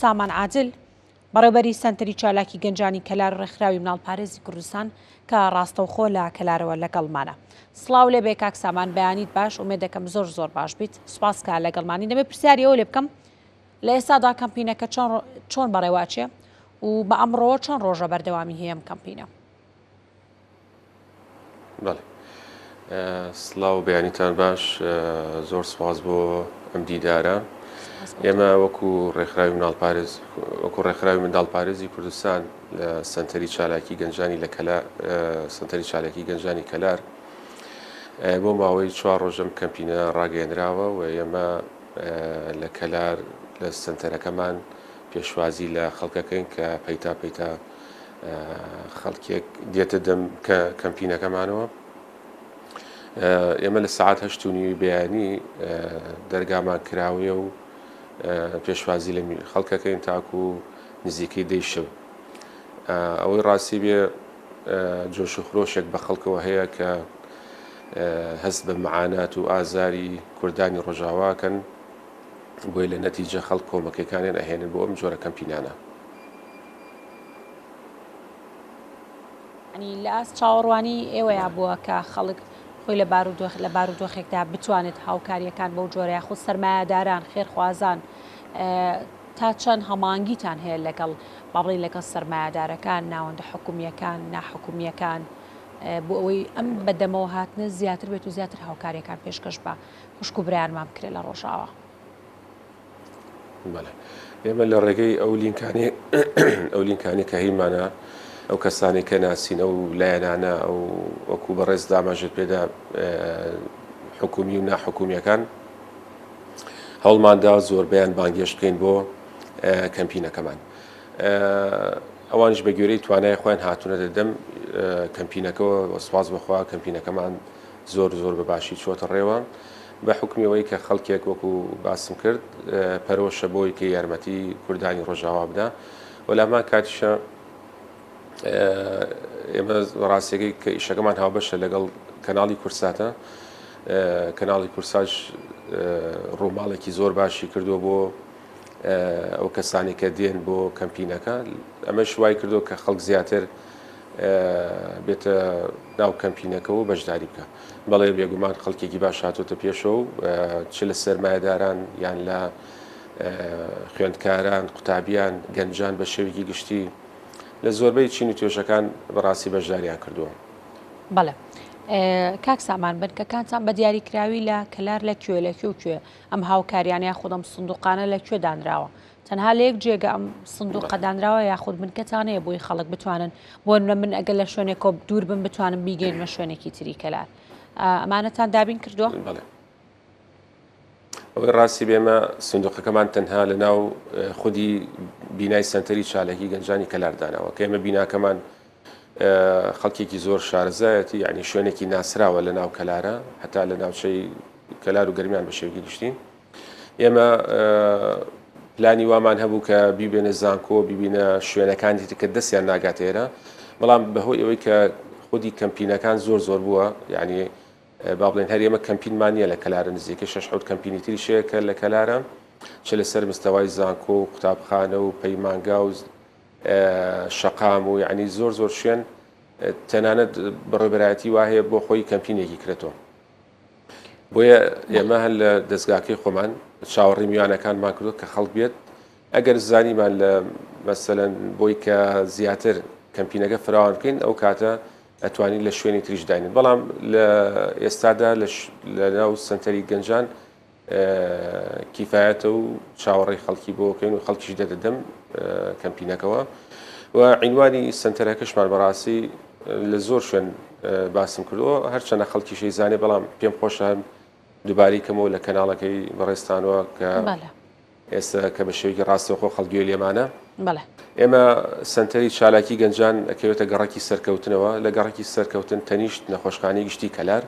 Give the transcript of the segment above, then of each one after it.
سامان عادل، بەڕێوبەری سەنتەری چالاکی گەنجانی کەلار و ڕێکخراوی مناڵپارێزی کوردستان کە ڕاستەوخۆ لە کەلارەوە لەگەڵمانە. سڵاو لێبێ کاک سامان بەیانیت باش ئومێد دەکەم زۆر زۆر باش بیت سوپاس کە لەگەڵمانی دەمێ پرسیاری ئەوە لێ بکەم لە ئێستادا کەمپینەکە چۆن چۆن بەڕێوەئەچێ و بە ئەمڕۆوە چەند ڕۆژە بەردەوامی هەیە ئەم کەمپینە؟ بەڵێ سڵاو بەیانیتان باش زۆر سپاس بۆ ئەم دیدارە ئێمە وەکو ڕێکخراوی مناڵپارێز وەکو ڕێکخراوی منداڵپارێزی کوردستان لە سنتەری چالاکی گەنجانی لە کەلا سنتەری چالاکی گەنجانی کەلار بۆ ماوەی چوار ڕۆژەم کەمپینە ڕاگەیەنراوە و ئێمە لە کەلار لە سنتەرەکەمان پێشوازی لە خەڵکەکەین کە پەیتا پەیتا خەڵکێک دێتە دەم کە کەمپینەکەمانەوە ئێمە لە سعات هەشت و نیوی بەیانی دەرگامان کراوەیە و پێشوازی لە خەڵکەکەین تاکو نزیکەی دەی شەو ئەوەی ڕاستی بێ جۆش و خرۆشێک بە خەڵکەوە هەیە کە هەست بە معانات و ئازاری کوردانی ڕۆژاواکەن بۆیە لە نەتیجە خەڵک کۆمەکەکانیان ئەهێنن بۆ ئەم جۆرە کەمپینانە. یانی لە ئاست چاوەڕوانی ئێوەیا بووە کە خەڵک خۆی لە بارودۆخ لە بارودۆخێکدا بتوانێت هاوکارییەکان بەو جۆرە یاخود سەرمایەداران خێرخوازان تا چەند هەمانگیتان هەیە لەگەڵ با بڵێین لەگەڵ سەرمایەدارەکان ناوەندە حکومییەکان ناحکومییەکان بۆ ئەوەی ئەم بەدەمەوە هاتنە زیاتر بێت و زیاتر هاوکارییەکان پێشکەش بە خوشک و برایانمان بکرێت لە ڕۆژاوا. بەڵێ ئێمە لە ڕێگەی ئەو لینکانی ئەو لینکانی کە هەیمانە ئەو کەسانی کە ناسین ئەو لایەنانە ئەو وەکو بەڕێز داماژێت پێدا حکومی و ناحکومیەکان هەوڵماندا زۆربیان بانگێشت بکەین بۆ کەمپینەکەمان ئەوانش بە گوێرەی توانای خۆیان هاتوونە دەدەم کەمپینەکەەوە سواز بەخوا کەمپینەکەمان زۆر زۆر بە باشی چۆتە ڕێوە بە حوکمی ئەوەی کە خەڵکێک وەکو باسم کرد پەرۆشە بۆی کە یارمەتی کوردانی ڕۆژاوا بدا و لە هەمان کاتیشە ئێمە ڕاستیەکەی کە ئیشەکەمان هاوبەشە لەگەڵ کەناڵی کورساتە کەناڵی کورساش ڕووماڵێکی زۆر باشی کردووە بۆ ئەو کەسانی کە دێن بۆ کەمپینەکە ئەمەش وای کردو کە خەڵک زیاتر بێتە ناو کەمپینەکەوە و بەشداری بکە. بەڵێ بێگومان خەڵکێکی باش هاتۆتە پێشەوە و چ لە سەرمایەداران یان لە خوێندکاران، قوتابیان، گەنجان بە شێوەیەکی گشتی لە زۆربەی چین و توێژەکان بەڕاستی بەشداریان کردووە. بەڵێ کاک سامان بنکەکانتان بە دیاریکراوی لە کەلار لە کوێ لە کوێ و کوێ ئەم هاوکاریانە یاخود ئەم سندوقانە لە کوێ دانراوە؟ تەنها لە یەک جێگە ئەم سندوقە دانراوە یاخود بنکەتان هەیە بۆی خەڵک بتوانن بۆ نمونە من ئەگەر لە شوێنێکەوە دوور بم بتوانم بیگەینمە شوێنێکی تری کەلار ئەمانەتان دابین کردووە؟ بەڵێ ئەوەی ڕاستی بێمە سندوقەکەمان تەنها لە ناو خودی بینای سەنتەری چالاکی گەنجانی کەلار داناوە کە ئێمە بیناکەمان خەڵکێکی زۆر شارەزایەتی یعنی شوێنێکی ناسراوە لە ناو کەلارە هەتا لە ناوچەی کەلار و گەرمیان بە شێوەیەکی گشتی ئێمە پلانی وامان هەبوو کە بیبێنە زانکۆ بیبینە شوێنەکانی تر کە دەستیان ناگات ئێرە بەڵام بەهۆی ئەوەی کە خودی کەمپینەکان زۆر زۆر بووە یعنی با بڵێن هەر ئێمە کەمپینمان نییە لە کەلارە نزیکە شش حوت کەمپینی تریشەیە کە لە کەلارە چ لەسەر مستەوای زانکۆ و قوتابخانە و پەیمانگا و شەقام و یعنی زۆر زۆر شوێن تەنانەت بەڕێبەرایەتی وا هەیە بۆ خۆی کەمپینێکی کرێتەوە بۆیە ئێمە هەر لە دەستگاکەی خۆمان چاوەڕی میوانەکانمان کردو کە خەڵک بێت ئەگەر زانیمان لە مەسەلەن بۆی کە زیاتر کەمپینەکە فراوان بکەین ئەو کاتە ئەتوانین لە شوێنی تریش داینین بەڵام لە ئێستادا لە ناو سنتەری گەنجان کیفایەتە و چاوەڕێی خەڵکی بۆ کەین و خەڵکیش دێتە دەم کەمپینەکەوە و عینوانی سنتەرەکەشمان بەڕاستی لە زۆر شوێن باسم کردووە هەرچەنە خەڵکیشی زانێ بەڵام پێم خۆشە هەم دووبارەی کەمەوە لە کەناڵەکەی بەڕێزتانەوە کە ئێستا کە بە شێوەیەکی ڕاستەوخۆ خەڵک گوێ لێمانە ئێمە سنتەری چالاکی گەنجان ئەکەوێتە گەڕەکی سەرکەوتنەوە لە گەڕەکی سەرکەوتن تەنیشت نەخۆشخانەی گشتی کەلار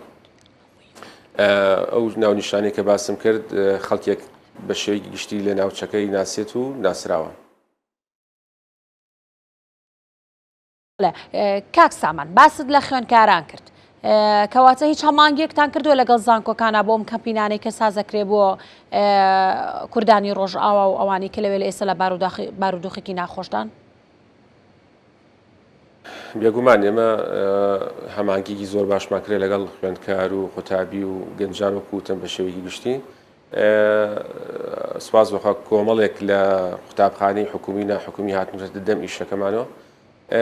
ئەو ناونیشانەی کە باسم کرد خەڵکێک بە شێوەیەکی گشتی لە ناوچەکەی ناسێت و ناسراوە. کاک سامان باست لە خوێندکاران کرد. کەواتە هیچ هەمانگیەکتان کردووە لەگەڵ زانکۆکانە بۆ ئەم کەمپینانەی کە سازەکرێ بۆ کوردانی ڕۆژئاوا و ئەوانەی کە لەوێ لە ئێستا لە بارودۆخێکی ناخۆشدان؟ بێگومان ئێمە هەمانگیی زۆر باشمان کرێ لەگەڵ خوێندکار و قوتابی و گەنجان وەکو وتم بە شێوەیەکی گشتی سوپاس بەخوا کۆمەڵێک لە قوتابخانەی حکومی ناحکومی هاتنەتە دەم ئیشەکەمانەوە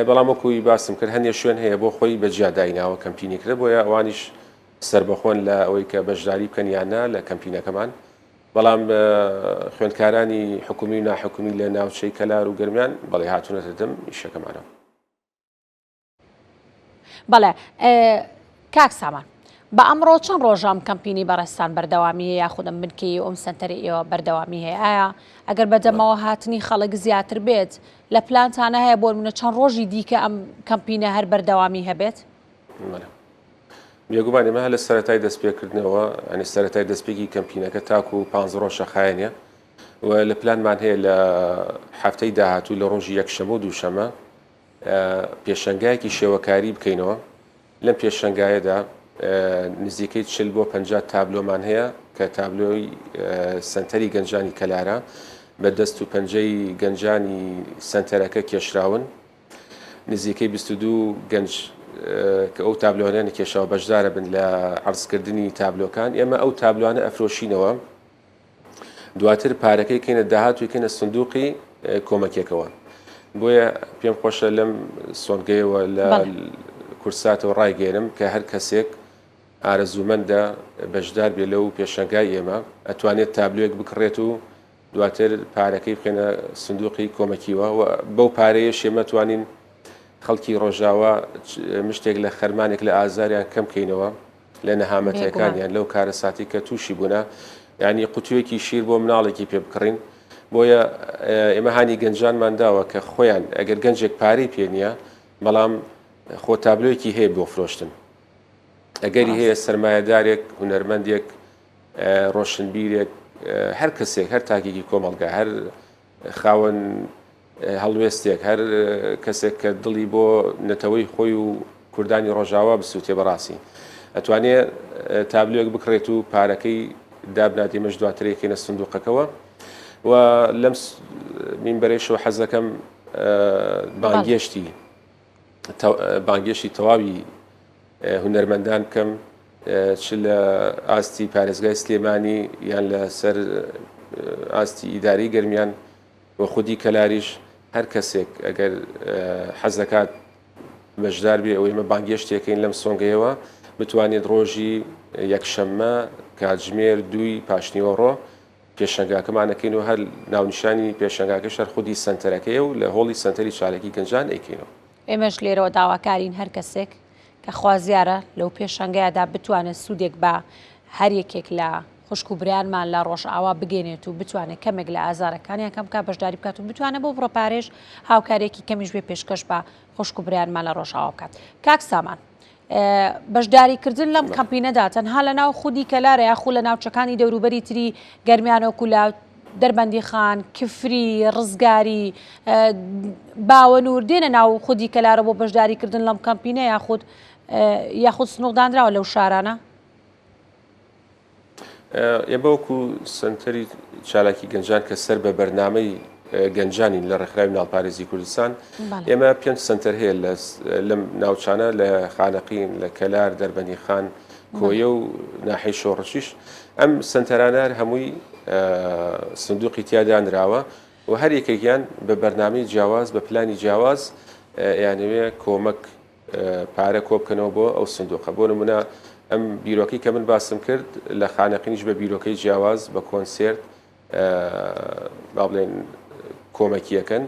بەڵام وەکوی باسم کرد هەندێک شوێن هەیە بۆ خۆی بە جیا دایناوە کەمپینی کرد بۆیە ئەوانیش سربەخۆن لە ئەوەی کە بەشداری بکەن یان نا لە کەمپینەکەمان بەڵام خوێندکارانی حکومی و ناحکومی لە ناوچەی کەلار و گەرمیان بەڵێ هاتوونەتە دەم ئیشەکەمانەوە. بەڵێ کاک سامان بە ئەمڕۆ چەند ڕۆژە ئەم کەمپینی بەڕێزتان بەردەوامی هەیە یاخود ئەم بنکەی و ئەم سەنتەری ئێوە بەردەوامی هەیە ئایا ئەگەر بەدەمەوە هاتنی خەڵک زیاتر بێت لە پلانتانە هەیە بۆ نمونە چەند ڕۆژی دیکە ئەم کەمپینە هەر بەردەوامی هەبێت؟ بێگومان ئێمە هەر لە سەرەتای دەستپێکردنەوە ینی سەرەتای دەستپێکی کەمپینەکە تاکو پ ڕۆژە خایەنە و لە پلانمان هەیە لە هەفتەی داهاتوو لە ڕۆژی یەکشەمە و دووشەمە پێشەنگایەکی شێوەکاری بکەینەوە لەم پێشەنگایەدا نزیکەی چل بۆ 50 تابلۆمان هەیە کە تابلۆی سنتەری گەنجانی کەلارە بە دەست و پەنجەی گەنجانی سنتەرەکە کێشراون نزیکەی 22 گەنج کە ئەو تابلۆانیان کێشاوە بەشدارە بن لە عەرزکردنی تابلۆکان ئێمە ئەو تابلوانە ئەفرۆشینەوە دواتر پارەکەی کەینە داهاتوی کەینە سندوقی کۆمەکێکەوە بۆیە پێم خۆشە لەم سۆنگەیەوە لە کورساتەوە ڕایگەێنم کە هەر کەسێک ئارەزوومەندە بەشدار بێ لەو پێشەنگای ئێمە ئەتوانێت تابلوێک بکڕێت و دواتر پارەکەی بخێنە سندوقی کۆمەکیوە و بەو پارەیەش ئێمە توانین خەڵکی ڕۆژاوا مشتێک لە خەرمانێک لە ئازاریان کەم کەینەوە لە نەهامەتیەکانیان لەو کارەساتی کە تووشی بوونە یعنی قوتوویەکی شیر بۆ مناڵێکی پێ بکڕین بۆیە ئێمە هانی گەنجانمان داوە کە خۆیان ئەگەر گەنجێک پارەی پێ نییە بەڵام خۆ تابلۆیەکی هەیە بۆ فرۆشتن ئەگەری هەیە سرمایهدارێک هونەرمەندێک ڕۆشنبیرێک هەر کەسێک هەر تاکێکی کۆمەڵگا هەر خاوەن هەڵوێستێک هەر کەسێک کە دڵی بۆ نەتەوەی خۆی و کوردانی ڕۆژاوا بسووتێ بەڕاستی ئەتوانێ تابلۆیەک بکڕێت و پارەکەی دابنات ئێمەش دواتر یەکەینە سندوقەکەوە و لەم مینبەرەیشەوە حەز دەکەم بانگێشتی بانگێشتی تەواوی هونەرمەندان بکەم چ لە ئاستی پارێزگای سلێمانی یان لەسەر ئاستی ئیداری گەرمیان و خودی کەلاریش هەر کەسێک ئەگەر حەز دەکات بەشدار بێ ئەوەی مە بانگێشتێکین لەم سۆنگەیەوە بتوانێت ڕۆژی یەکشەممە کاتژمێر دووی پاشنیوەڕۆ پێشەنگاکەمان ئەکەین و هەر ناونیشانی پێشەنگاکەش هەر خودی سەنتەرەکەیە و لە هۆڵی سەنتەری چاالکی گەنجان ئەیکەینەوە. ئێمەش لێرەوە داواکارین هەر کەسێک کە خوازیارە لەو پێشەنگایەدا بتوانێت سوودێک بە هەر یەکێک لە خوشک و برایانمان لە ڕۆژئاوا بگەێنێت و بتوانێت کەمێک لە ئازارەکانیان کەم بکات بەشداری بکات و بتوانێت بۆ بڕە پارێش هاوکاریەکی کەمیش بێ پێشکەش بە خوشک و برایانمان لە ڕۆژئاوا بکات. کاک سامان بەشداریکردن لەم کەمپینەدا تەنها لە ناو خودی کەلارە یاخو لە ناوچەکانی دەوروبەری تری گەرمیان وەکو لە دەربەندیخان، کفری، ڕزگاری، باوەنور دێنە ناو خودی کەلارە بۆ بەشداریکردن لەم کەمپینە یاخود یاخود سنووردانراوە لەو شارانە؟ ئێمە وەکو سەنتەری چالاکی گەنجان کە سەر بە بەرنامەی گەنجانین لە ڕێکخراوی مناڵپارێزی کوردستان ئێمە پێنج سەنتەر هەیە لەم ناوچانە لە خانەقین لە کەلار دەربەنی خان کۆیە و ناحی شۆڕشیش ئەم سەنتەرانە هەمووی سندوقی تیادانراوە و هەر یەکێکیان بە بەرنامەی جیاواز بە پلانی جیاواز یانەوێ کۆمەک پارە کۆبکەنەوە بۆ ئەو سندوقە بۆ نمونە ئەم بیرۆکەی کە من باسم کرد لە خانەقینیش بە بیرۆکەی جیاواز بە کۆنسێرت با بڵێن کۆمەکیەکەن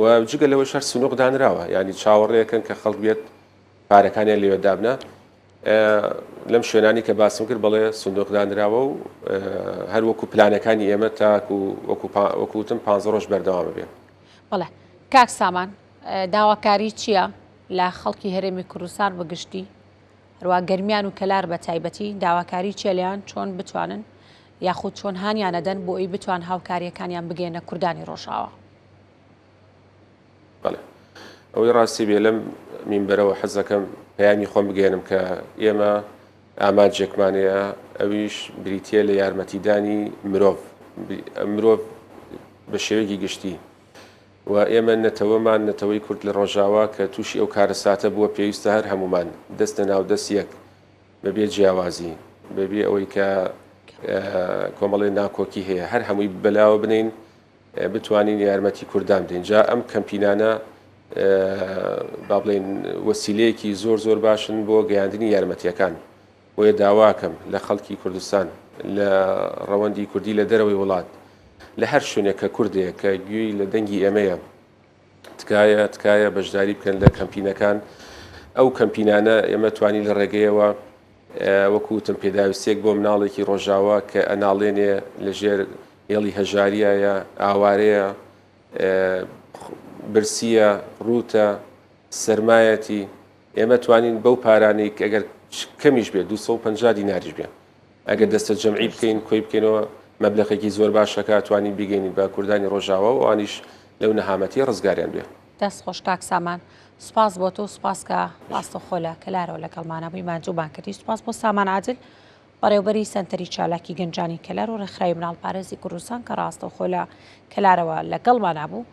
و جگە لەوەش هەر سنوق دانراوە ینی چاوەڕێەکەن کە خەڵک بێت پارەکانیان لێوە دابنا لەم شوێنانی کە باسم کرد بەڵێ سندوق دانراوە و هەر وەکو پلانەکانی ئێمە تاکو وەکو وەکوتم پ ڕۆژ بەردەوامە بێت. بەڵێ کاک سامان داواکاری چییە لە خەڵکی هەرێمی کوردستان بە گشتی هەروە گەرمیان و کەلار بە تایبەتی داواکاری چیە لێیان چۆن بتوانن یاخود چۆن هانیان ئەدەن بۆ ئەوی بتوان هاوکاریەکانیان بگەێنە کوردانی ڕۆژاوا؟ بەڵێ. ئەوەی ڕاستی بێ لەم مینبەرەوە حەزەکەم پەیامی خۆم بگەیەنم کە ئێمە ئامانجێکمان هەیە ئەویش بریتییە لە یارمەتیدانی مرۆڤ مرۆڤ بە شێوەیەکی گشتی و ئێمە نەتەوەمان نەتەوەی کورد لە ڕۆژاوا کە تووشی ئەو کارەساتە بووە پێویستە هەر هەمومان دەست لە ناو دەست یەک بەبێ جیاوازی بەبێ ئەوەی کە کۆمەڵێ ناکۆکی هەیە هەر هەمووی بەلاوە بنین بتوانین یارمەتی کوردان بدەین جا ئەم کەمپینانە با بڵێین وەسیلەیەکی زۆر زۆر باشن بۆ گەیاندنی یارمەتیەکان بۆیە داواکەم لە خەڵکی کوردستان لە ڕەوەندی کوردی لە دەرەوەی وڵات لە هەر شوێنێک کە کوردەیە کە گوێی لە دەنگی ئێمەیە تکایە تکایە بەشداری بکەن لە کەمپینەکان ئەو کەمپینانە ئێمە توانی لە ڕێگەیەوە وەکو وتم پێداویستیەک بۆ مناڵێکی ڕۆژاوا کە ئەناڵێنێ لەژێر هێڵی هەژاریایە، ئاوارەیە، برسیە، ڕووتە، سەرمایەتی، ئێمە توانین بەو پارانەی کە ئەگەر کەمیش بێت 250 دیناریش بێ ئەگەر دەستە جەمعی بکەین کۆی بکەینەوە مەبلەغێکی زۆر باشەکە توانین بیگەینین بە کوردانی ڕۆژاوا و ئەوانیش لەو نەهامەتیە ڕزگاریان بێ. دەست خۆش کاک سامان. سوپاس بۆ تۆ و سوپاس کە ڕاستەوخۆ لە کەلارەوە لەگەڵمانە بووی ماندوومان کردی. سوپاس بۆ سامان عادل بەڕێوبەری سەنتەری چالاکی گەنجانی کەلار و ڕێکخراوی مناڵپارێزی کوردستان کە ڕاستەوخۆ لە کەلارەوە لەگەڵمانە بوو.